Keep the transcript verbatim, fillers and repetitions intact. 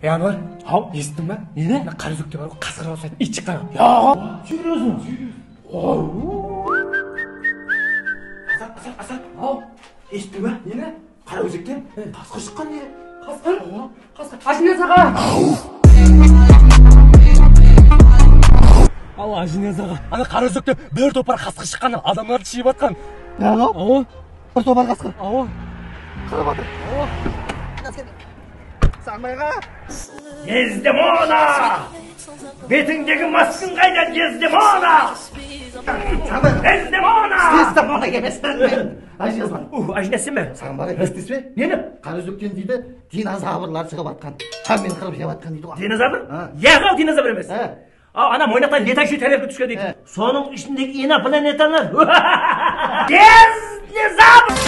Ey, Anvar, haw, esittiń ba? Neni? Mına Qaraózekte bar ǵoy, qasqır baslaydı, iyt shıqqan. Yoq, seryoznı? Seryoz. Haw. Asad, Asad, Asad. Haw. Esittiń ba? Neni? Qaraózekten qasqır shıqqan deydi. Qasqır? Qasqır. Ajiniyaz aǵa! Al, Ajiniyaz aǵa. Ana Qaraózekte bir topar qasqır shıqqan, adamlardı jep atqan. Awa. Bir topar qasqır. Awa. Qırıp atır. Awa. Sambay aǵa! Dezdemona! Betińdegi maskıń qayda, Dezdemona? Sambay aǵa! Dezdemona! Dezdemona emes, men Ajiniyazban. Uh, Ajiniyaz sen be? Sambay aǵa, esitesiz be? Neni? Qaraózekten deydi, dinozavr shıǵıp atqan. Hámmeni qırıp jep atqan deydi ǵoy. Dinozavr? Ha. Yaǵ, dinozavr emes. Ha. A, ana Moynaqtan letáyshıy tarelka túskendey. He. Sonıń ishindegi inoplannetalar. Deznezavr!